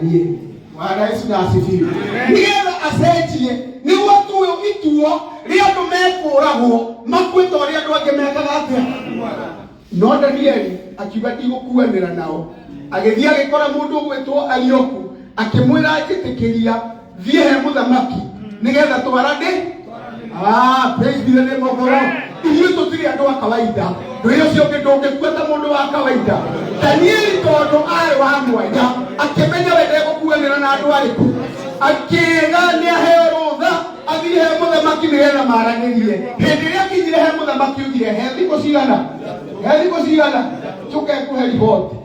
Danieli. Bwana Yesu na asifiwe. Nĩgetha acenjie nĩguo tuo ituo rĩa andũ mekũragwo makue ta ũrĩa andũ angĩ mekaga atĩa. No Danieli akiuga ndigũkuanĩra nao. Agĩthiĩ agĩkora mũndũ ũgwĩtwo Arioku akĩmwĩra njĩtĩkĩria thiĩ he mũthamaki nĩgetha twarane. Ah, praise be the name of the Lord. Ithuĩ tũtirĩ andũ a kawaida. Ndũĩ ũcio ũngĩ ndũngĩkua ta mũndũ wa kawaida. Danieli tondũ arĩ wa mwanya akĩmenya we ndegũkuanĩra na andũ arĩkũ. Akĩga nĩ aheo rũtha athiĩ he mũthamaki nĩgetha maranĩrie. Hĩndĩ ĩrĩa akinyire he mũthamaki oigire he thikũ cigana? He thikũ cigana? Njũke ngũhe riboti.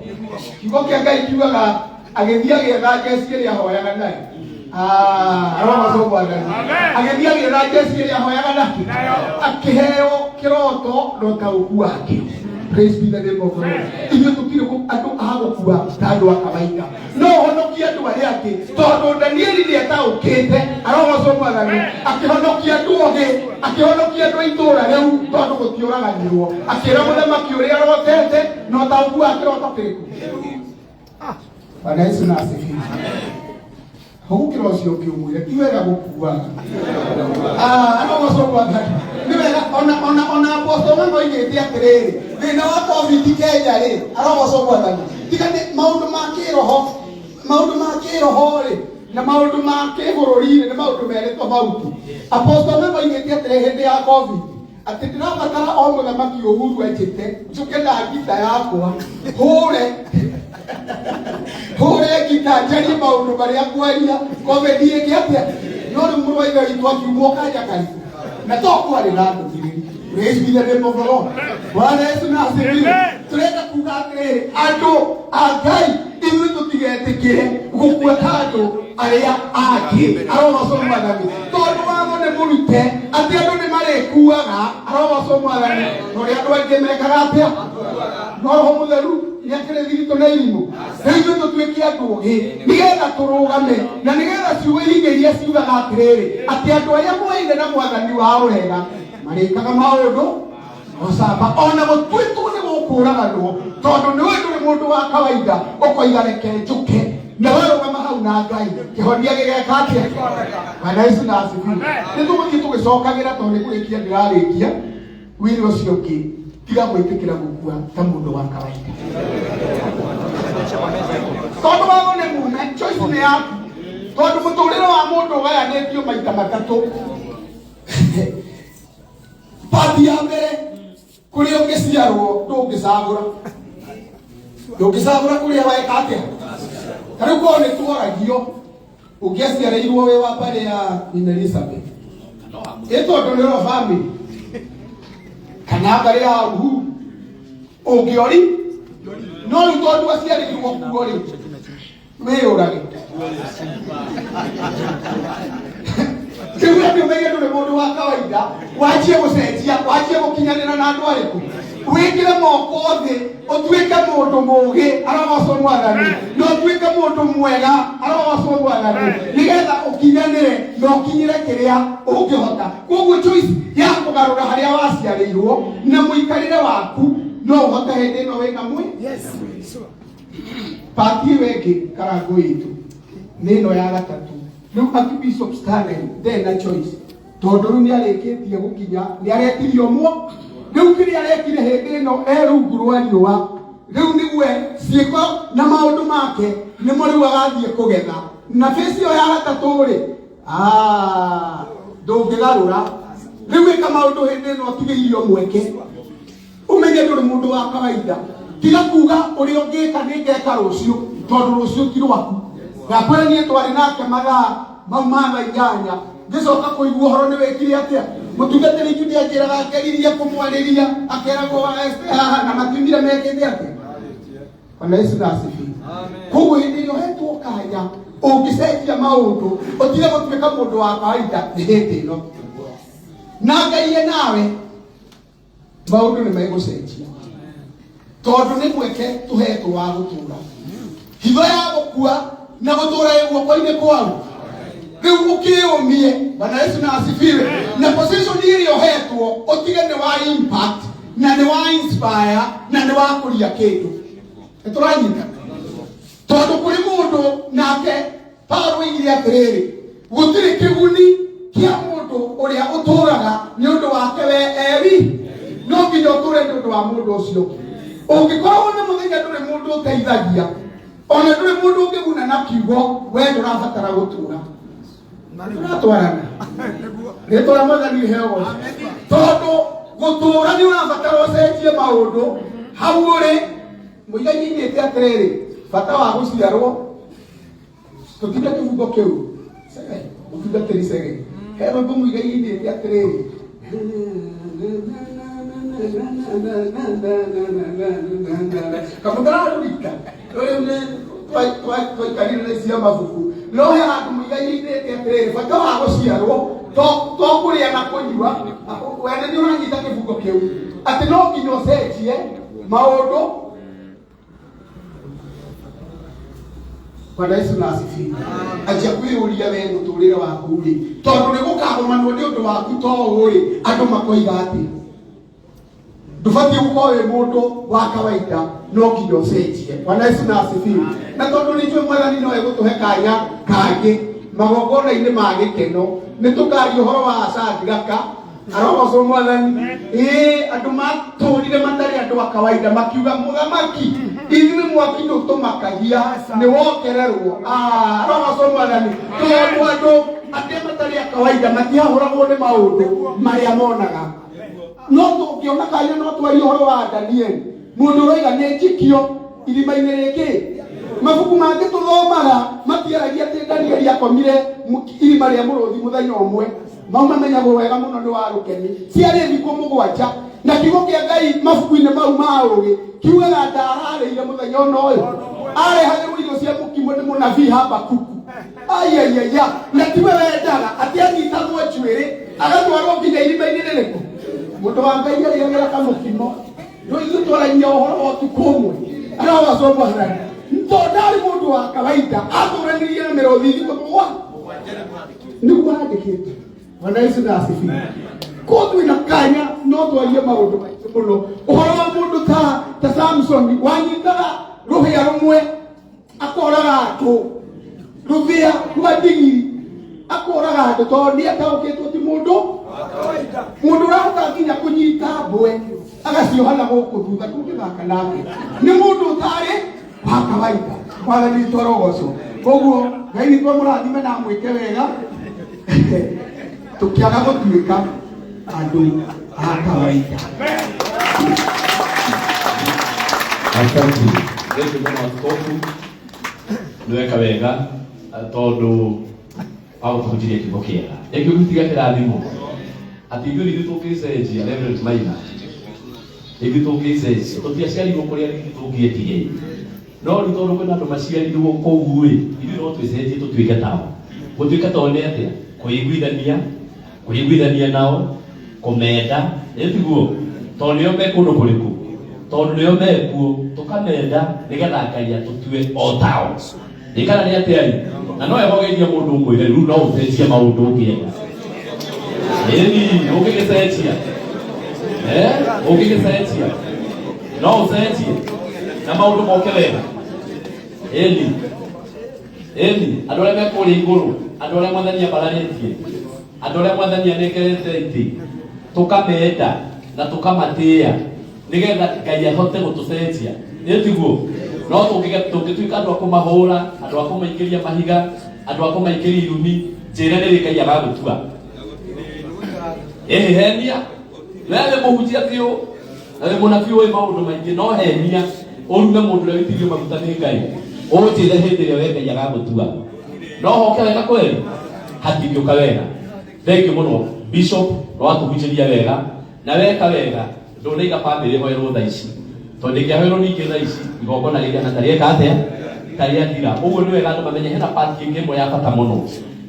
Kiugo kĩa Ngai kiugaga agĩthiĩ agĩetha njeci ĩrĩa ahoyaga nayo. Ah, arogocwo Mwathani. Agĩthiĩ agĩetha njeci ĩrĩa ahoyaga nake akĩheo kĩroto na ũtaũku wakĩo. Praise be the name of the Lord. Ithuĩ tũtirĩ andũ a gũkua ta andũ a kawaida. No ũhonokie andũ arĩa angĩ tondũ Danieli nĩ ataũkĩte arogocwo Mwathani akĩhonokia andũ ogĩ akĩhonokia andũ a itũũra rĩu tondũ gũtiũraganirwo akĩra mũthamaki ũrĩa arotete na ũtaũku wa kĩroto kĩrĩkũ. Bwana Yesu na asifiwe. Hũgũkĩra ũcio ũngĩ ũmwĩre ti wega gũkuaga. Ah, arogocwo Mwathani. Nĩ wega ona ona ona apostle we moigĩte atĩrĩrĩ thĩna wa COVID Kenya rĩ arogocwo Mwathani. Tiga nĩ maũndũ ma kĩroho maũndũ ma kĩroho rĩ na maũndũ ma kĩbũrũri rĩ nĩ maũndũ merĩ tofauti. Apostle we moigĩte atĩrĩ hĩndĩ ya COVID atĩ ndĩrabatara o mũthamaki Uhuru anjĩte njũke na ngita yakwa hũre hũre ngita njarie maũndũ marĩa ngwaria covid ĩngĩ atĩa no rĩu mũrũ wa ithe witũ akiumwo kanja karigũ na to kwarĩ na ndũmĩrĩri. Praise be the name of the Lord. Bwana Yesu na asifiwe. Tũrenda kuga atĩrĩrĩ andũ a Ngai ithuĩ tũtigetĩkĩre gũkua ta andũ arĩa angĩ arogocwo Mwathani tondũ watho nĩ mũrute atĩ andũ nĩ marĩkuaga arogocwo Mwathani na ũrĩa andũ aingĩ mekaga atĩa no roho mũtheru nĩ akĩrĩ thiritũ na irimũ rĩu ithuĩ tũtuĩke andũ ogĩ nĩgetha tũrũgame na nĩgetha ciugo ihinge iria ciugaga atĩrĩrĩ atĩ andũ arĩa moaine na mwathani wao wega marĩkaga maũndũ gũcamba ona gũtuĩtwo nĩ gũkũraganwo tondũ nĩ ũĩ ndũrĩ mũndũ wa kawaida ũkoiga reke njũke na warũgama hau na Ngai kĩhonia gĩgeka atĩa. Bwana Yesu na asifiwe. Nĩ tũgũthiĩ tũgĩcokagĩra tondũ nĩ kũrĩkia ndĩrarĩkia wĩra ũcio ũngĩ tiga gwĩtĩkĩra gũkua ta mũndũ wa kawaida tondũ watho nĩ mume choice nĩ yaku tondũ mũtũrĩre wa mũndũ ũgayanĩtio maita matatũ. Pati ya mbere kũrĩa ũngĩciarwo ndũngĩcagũra ndũngĩcagũra kũrĩa weka atĩa ta rĩu korwo nĩ tworagio ũngĩaciarĩirwo wĩ wa mbarĩ ya Queen Elizabeth ĩ tondũ nĩ ro family kana mbarĩ ya Uhuru ũngĩori no rĩu tondũ aciarĩirwo kuo rĩ wĩyũrage rĩu we nĩũmenye ndũrĩ mũndũ wa kawaida wanjie gũcenjia wanjie gũkinyanĩra na andũ arĩkũ wĩkĩre moko thĩ ũtuĩke mũndũ mũũgĩ arogocwo Mwathani na ũtuĩke mũndũ mwega arogocwo Mwathani nĩgetha ũkinyanĩre na ũkinyĩre kĩrĩa ũngĩhota. Koguo choice ya kũgarũra harĩa waciarĩirwo na mũikarĩre waku no ũhote hĩndĩ ĩno wĩna mwĩ pati ĩyo ĩngĩ karango itũ nĩ ĩno ya gatatũ. Rĩu Archbishop Stanley ndarĩ na choice tondũ rĩu nĩ arĩkĩtie gũkinya nĩ aretirio mwo rĩu kĩrĩa arekire hĩndĩ ĩno e rungu rwa riũa rĩu nĩgue ciĩko na maũndũ make nĩmo rĩu agathiĩ kũgetha na bĩci ĩyo ya gatatũ rĩ ah, ndũngĩgarũra rĩu ĩka maũndũ hĩndĩ ĩno ũtigĩirio mweke umenye ndũrĩ mũndũ wa kawaida tiga kuga ũrĩa ũngĩka nĩ ngeka rũciũ tondũ rũciũ ti rwaku ndakwĩra niĩ twarĩ nake mathaa mau ma thaa 8 ngĩcoka kũigua ũhoro nĩ wĩkire atĩa mũtungatĩri Jude anjĩraga ngeririe kũmwarĩria akeragwo wa Esther haha na matiumire mekĩte atĩa. Bwana Yesu na asifiwe. Koguo hĩndĩ ĩrĩa ũhetwo kanya ũngĩcenjia maũndũ ũtige gũtuĩka mũndũ wa kawaida nĩ hĩndĩ ĩno na Ngai e nawe maũndũ nĩ megũcenjia tondũ nĩ mweke tũhetwo wa gũtũra hitho ya gũkua na gũtũra ĩ guoko-inĩ kwau rĩu ũkĩũmie. Bwana Yesu na asifiwe. Na position ĩrĩa ũhetwo ũtige nĩ wa impact na nĩ wa inspire na nĩ wa kũria kĩndũ nĩ tũranyita. Tondũ kũrĩ mũndũ nake Paulo oigire atĩrĩrĩ, gũtirĩ kĩguni kĩa mũndũ ũrĩa ũtũũraga nĩ ũndũ wake we eri, no nginya ũtũũre nĩ ũndũ wa mũndũ ũcio ũngĩ. Ũngĩkorwo na mũthenya ndũrĩ mũndũ ũteithagia, ona ndũrĩ mũndũ ũngĩguna na kiugo, we ndũrabatara gũtũũra. Tũratwarana. Rĩtwa rĩa Mwathani rĩheo ũgoci. Tondũ gũtũũra nĩ ũrabatara ũcenjie maũndũ hau ũrĩ. Mũigai nĩainĩte atĩrĩrĩ, bata wa gũciarwo tũtinde kĩbungo kĩu Cege, mũtungatĩri Cege. He rwĩmbo Mũigai ainĩte atĩrĩrĩ, kamũtararũrita rĩu nĩ twaikarire na icia mabuku, no he handũ Mũigai ainĩte atĩrĩrĩ, bata wa gũciarwo to to kũrĩa na kũnyua. Wene nĩ ũranyita kĩbungo kĩu atĩ no nginya ũcenjie maũndũ. Bwana Yesu na asifiwe. Anjia kwĩyũria we mũtũrĩre waku rĩ, tondũ nĩ gũkagomanwo nĩ ũndũ waku to ũũ rĩ, andũ makoiga atĩ ndũbatiĩ gũkorwo wĩ mũndũ wa kawaida, no nginya ũcenjie. Bwana Yesu na asifiwe. Na tondũ nĩ njũĩ Mwathani no egũtũhe kanya kangĩ magongona-inĩ ma gĩkeno, nĩ tũkaria ũhoro wa Shadraka. Arogocwo Mwathani. Ĩĩ, andũ matũrire matarĩ andũ a kawaida, makiuga mũthamaki, ithuĩ mwaki ndũtũmakagia, nĩ wokererwo. Ah, arogocwo Mwathani. Tondũ andũ arĩa matarĩ a kawaida matihahũragwo nĩ maũndũ marĩa monaga. No tũngĩona kanya no twarie ũhoro wa Danieli, mũndũ ũroiga nĩ njikio irima-inĩ rĩngĩ. Mabuku mangĩ tũthomaga matiaragia atĩ Danieli akomire irima rĩa mũrũthi mũthenya ũmwe. Mau mamenyagwo wega mũno nĩ wa rũkeni, ciarĩ thikũ 7. Na kiugo kĩa Ngai mabuku-inĩ mau ma ũgĩ kiugaga ndararĩire mũthenya ona ũyũ, arehagĩrwo irio cia mũkimo nĩ mũnabii Habakuku. Aiaiaia, na tiwe wendaga atĩ anyitagwo njuĩrĩ agatwarwo nginya irima-inĩ rĩrĩkũ. Mũndũ wa Ngai arĩagĩra kamũkimo, no ithuĩ twaragia ũhoro wa ũtukũ ũmwe. Arogocwo Mwathani. Tondũ ndarĩ mũndũ wa kawaida, atũranirie na mĩrũthi thikũ 7, nĩguo handĩkĩtwo. Bwana Yesu na asifiwe. Ko twĩna kanya no twarie maũndũ maingĩ mũno, ũhoro wa mũndũ ta Samson wanyitaga rũhĩa rũmwe akoraga andũ, rũthĩa rwa ndigiri akoraga andũ, tondũ nĩ ataũkĩtwo ti mũndũ mũndũ ũrahota nginya kũnyita mbwe agacioha na gũkũ thutha, ndũngĩthaka nake, nĩ mũndũ ũtarĩ wa kawaida. Mwathani witũ arogocwo. Koguo Ngai witũ amũrathime na amwĩke wega, tũkĩaga gũtuĩka andũ a kawaida. Asante. Thank you mũno askofu. Nĩ weka wega tondũ wa gũtũhunjĩria kiugo kĩega. Ĩkĩu gĩtiga kĩrathimo. Atĩ ithuĩ nĩ ithuĩ tũngĩcenjia, Reverend Maina. Ithuĩ tũngĩcenjia. Tũtiaciarirwo kũrĩa ithuĩ tũngĩendire. No rĩu tondũ kwĩna andũ maciarirwo kũu ĩ, ithuĩ no twĩcenjie tũtuĩke tao. Gũtuĩka tao nĩ atĩa? Kũiguithania, kũiguithania nao, kũmenda, ĩ tiguo? Tondũ nĩo me kũndũ kũrĩkũ? Tondũ nĩo mekuo, tũkamenda nĩgetha Ngai atũtue o tao. Ĩ kana nĩ atĩa ĩ? Na no wega ũgeithie mũndũ ũmwĩre rĩu no ũcenjie maũndũ ũngĩenda. Ĩni, ũngĩgĩcenjia. Ũngĩgĩcenjia. No ũcenjie. Na maũndũ moke wega. Ĩni. Ĩni, andũ arĩa me kũrĩa igũrũ, andũ arĩa Mwathani ambararĩtie, andũ arĩa Mwathani anengerete itĩ, tũkamenda na tũkamatĩĩa nĩgetha Ngai ahote gũtũcenjia. Ĩ tiguo? No tũngĩtuĩka andũ a kũmahũra, andũ a kũmaikĩria mahiga, andũ a kũmaikĩria irumi, njĩra nĩ rĩ Ngai agagũtua. Ĩhĩ henia, we wĩ mũhunjia biũ, na wĩ mũnabii ũĩ maũndũ maingĩ, no henia ũrume mũndũ ũrĩa wĩitĩrĩirio maguta nĩ Ngai, ũnjĩre hĩndĩ ĩrĩa we Ngai agagũtua. No hoke wega kweli? Hatingĩũka wega. Thank you mũno Bishop, nĩ watũhunjĩria wega na weka wega. Ndũnaiga bamĩrĩ ĩhoerwo thaa ici, tondũ ĩngĩahoerwo ningĩ thaa ici igongona rĩigana ta rĩeka atĩa, ta rĩathira. Ũguo nĩ wega andũ mamenye hena part ĩngĩ ĩmwe ya bata mũno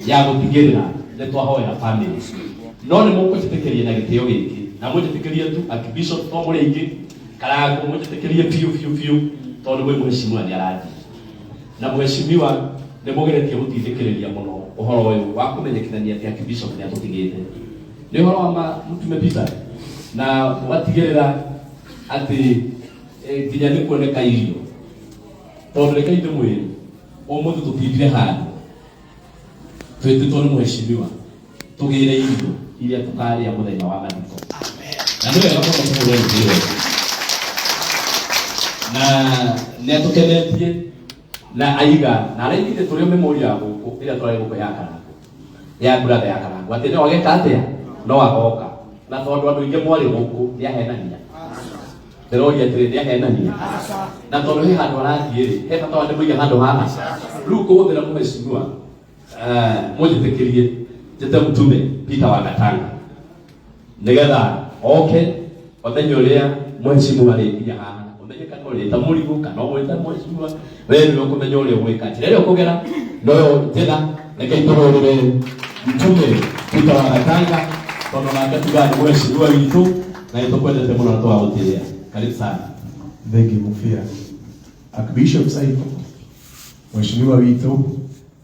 ya gũtigĩrĩra nĩ twahoera bamĩrĩ. No nĩ mũkũnjĩtĩkĩria na gĩtĩo gĩkĩ, na mũnjĩtĩkĩrie tu Archbishop, to mũrĩ aingĩ Karangũ, mũnjĩtĩkĩrie biũ biũ biũ, tondũ mwĩ mũheshimiwa nĩ arathiĩ, na mũheshimiwa nĩ mũgeretie gũtindĩkĩrĩria mũno ũhoro ũyũ wa kũmenyekithania atĩ Archbishop nĩ atũtigĩte. Nĩ ũhoro wa ma mũtume Peter, na mũgatigĩrĩra atĩ nginya nĩ kuoneka irio. Tondũ rekei ndĩmwĩre, ũmũthĩ tũtindire handũ twĩtĩtwo nĩ mheshimiwa tũgĩre irio iria tũkarĩa mũthenya wa mathiko. Na nĩ wega mũno tũhũre rũhĩ wega. Na nĩ atũkenetie na aiga na araigire tũrĩ o memorial gũkũ ĩrĩa tũrarĩ gũkũ ya Karangũ ya brother ya Karangũ atĩ no ageka atĩa no agoka na tondũ andũ aingĩ mwarĩ gũkũ nĩ ahenania ndĩroria atĩrĩ nĩ ahenania na tondũ he handũ arathiĩ rĩ he bata wa ndĩmũige handũ haha rĩu kũhũthĩra mũheshimiwa mũnjĩtĩkĩrie njĩte mũtume Peter wa Gatanga nigetha oke ũmenye ũrĩa mũheshimiwa arĩkinya haha ũmenye kana ũrĩta mũrigo kana ũgwĩta mũheshimiwa we nĩwe ũkũmenya ũrĩa ũgwĩka njĩra ĩrĩa ũkũgera noyo njĩra reke itũrũrĩre mtume Peter wa Gatanga tondũ nake tugaga nĩ mũheshimiwa witũ na nĩ tũkwendete mũno na tũgagũtĩĩa karibu sana. Thank you Mufia. Archbishop Saiko, Mheshimiwa witũ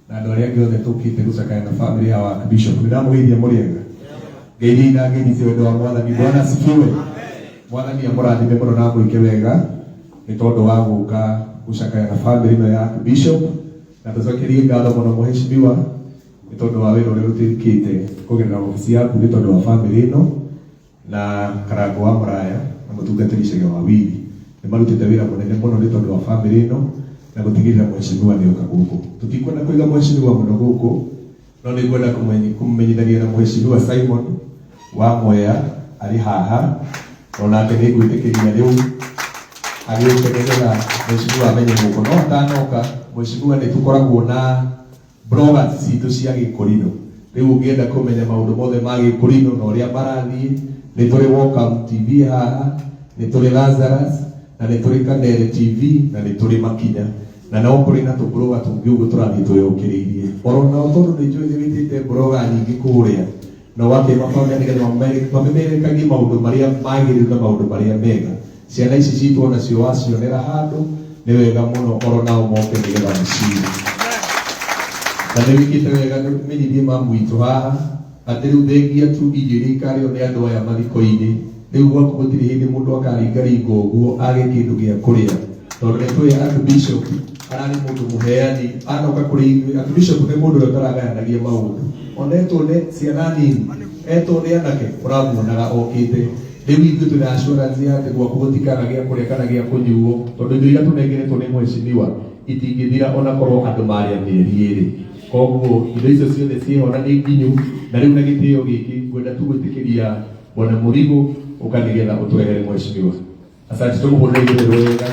na andũ arĩa angĩ othe tũkĩte gũcakaya na family ya Archbishop. Nĩ ndamũgeithia mũrĩega. Ngeithia na ngeithi cia wendo wa Mwathani. Bwana asifiwe. Mwathani amũrathime mũno na amwĩke wega nĩ tondũ wa gũka gũcakaya na family ĩno ya Archbishop na tũcokerie ngatho mũno mũheshimiwa nĩ tondũ wa wĩra ũrĩa ũrutĩkĩte kũgerera obici yaku nĩ tondũ wa family ĩno na Karango wa Mũraya na mũtungatĩri Chege wa Wili nĩ marutĩte wĩra mũnene mũno nĩ tondũ wa family ĩno na gũtigĩrĩra mheshimiwa nĩ oka gũkũ. Tũtikwenda kũiga mheshimiwa mũno gũkũ no nĩ ngwenda kũmũmenyithania na mheshimiwa Simon wa Mwea arĩ haha onake nĩ ngwĩtĩkĩria rĩu agĩũke nĩgetha mheshimiwa amenye gũkũ no atanoka mheshimiwa nĩ tũkoragwo na bloggers citũ cia gĩkũrinũ rĩu ũngĩenda kũmenya maũndũ mothe ma gĩkũrinũ na ũrĩa marathiĩ nĩ tũrĩ Welcome TV haha nĩ tũrĩ Lazarus na nĩ tũrĩ Kanere TV na nĩ tũrĩ Makinya na no kũrĩ na tũbloga tũngĩ ũguo tũrathiĩ twĩyũkĩrĩirie oro nao tondũ nĩ njũĩ nĩ wĩtĩte bloga nyingĩ kũrĩa na ũgakĩmabanga nĩgetha mamemerekagie maũndũ marĩa magĩrĩru na maũndũ marĩa mega ciana ici citũ onacio wacionera handũ nĩ wega mũno oro nao moke nĩgetha mũcire na nĩ wĩkĩte wega nĩ ũmenyithie mamu witũ haha atĩ rĩu thengia tu irio iria ikarĩo nĩ andũ aya mathiko-inĩ rĩu gwaku gũtirĩ hĩndĩ mũndũ akaringaringa ũguo age kĩndũ gĩa kũrĩa tondũ nĩ tũĩ Archbishop ararĩ mũndũ mũheani anoka kũrĩ ithuĩ Archbishop nĩ mũndũ ũrĩa ũtaragayanagia maũndũ ona etwo nĩ ciana nini etwo nĩ anake ũramuonaga okĩte rĩu ithuĩ twĩna assurance ya atĩ gwaku gũtikaga gĩa kũrĩa kana gĩa kũnyuo tondũ indo iria tũnengeretwo nĩ mheshimiwa itingĩthira ona korwo andũ marĩa mĩeri ĩrĩ koguo indo icio ciothe ciĩho na nĩ nginyu na rĩu na gĩtĩo gĩkĩ ngwenda tu gwĩtĩkĩria bwana Mũrigo ũka nĩgetha ũtũrehere mheshimiwa. Asante, tũmũhũrĩre igũrũ wega.